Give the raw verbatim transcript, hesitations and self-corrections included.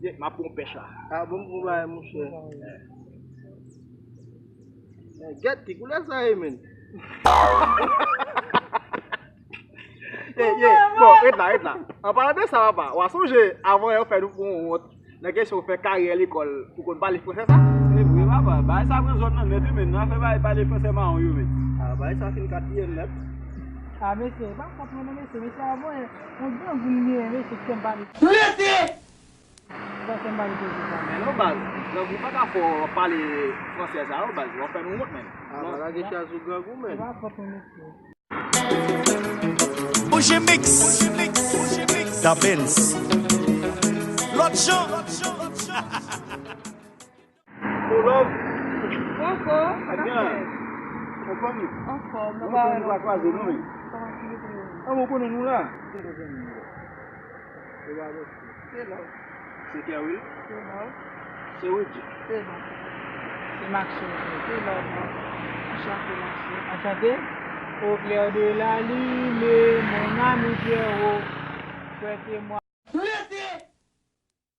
M ap pran yon pèch la. Ah bon, bon bagay, monchè. Eh, gèt, ki koulè sa ye, menn? Ye, ye, bon, ret la, ret la. An palan de sa, papa, w a sonje, avan yè, w fè nou pran yon wont nan kesyon fè karyè lekòl pou konn pale fransè sa? Se vre, papa. Bagay sa pran zòn nan nèt, wi, menn. Nou a fè bagay pale fransè mawon yo, menn. Ah, bagay sa fin katriyèm nèt. Ah, mesye, pa kont mwen, non, mesye. Mesye, avan yè, yon grangou m genyen, mesye, ki fè m pale. Rete! Sa se m pa gen poze sa. Men non, baz, grangou pa ka fè w pale fransè sa yo, baz. W ap fè nou wont, menn. Ah, pa lage chay sou grangou, menn. Se pa fòt mwen, mesye. Bougie Mix. Da Benz. Lòt jan. Yo, love. Kòkò, sa fè? Anfòm, nou pa wè nou. Kòman ki mete yo? Ah, bon, konnen nou la. Se love. Se Kerwil. Se love. Se Wedji. Se love. Se Maxo. Se love, love. Anchante, Maxo. Anchante. Au clair de la lune, mon ami Pierrot, prêtez-moi